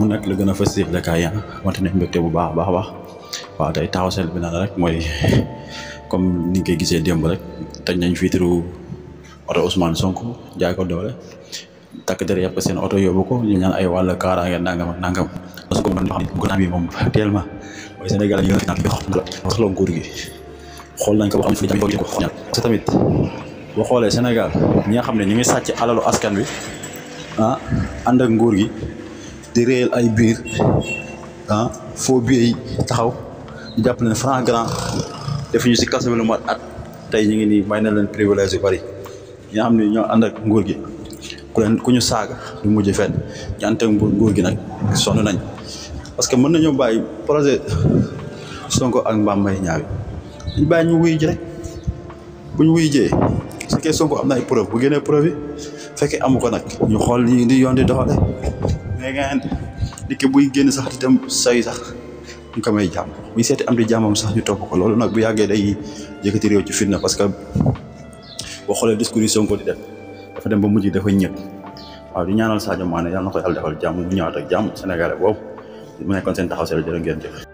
mu nekk lu gën a fës ci yëglekaay yi wante ne mbégte bu baax a baax waaw tey taxaw sel bi naan rek mooy comme ni nga koy gisee démb rek tëj nañ vitre oto Ousmane Sonko jaay ko doole takk der yàpp seen oto yóbbu ko ñu ñaan ay wàll kaaraange nangam ak nangam parce que man xam gouvernement bi moom actuellement mooy Sénégal ñu wax la nguur gi xool nañ ko boo xam ne ko xool parce que tamit boo xoolee Sénégal ñi nga xam ne ñu ngi sàcc alalu askan wi ànd ak nguur gi di réel ay biir faux billets yi taxaw ñu jàpp leen franc grand def ñu si kaso bi lu mat at tey ñu ngi nii may na leen privilège yu bari ñi nga xam ne ñoo ànd ak nguur gi ku ñu saaga du mujj fenn ñu ànd ak nguur gi nag sonn nañ parce que mën nañoo bàyyi projet Sonko ak Mame Mbaye Niang ñu bàyyi ñu wuy ji rek bu ñu wuy jee su fekkee Sonko am na ay preuve bu génnee preuve yi fekkee amu ko nag ñu xool li di yoon di doxale mais nga dikki buy génn sax di dem say sax ñu ko may jàmm buy seeti am di jàmmam sax ñu topp ko loolu nag bu yàggee day yëkkati réew ci fitna parce que boo xoolee discours yi Sonko di def dafa dem ba mujj dafa ñëpp waaw di ñaanal Sadio Mané yàlla na ko yàlla defal jàmm mu ñëwaat ak jàmm Sénégalais boobu mu nekkoon seen taxaw seen jërë ngeen jëf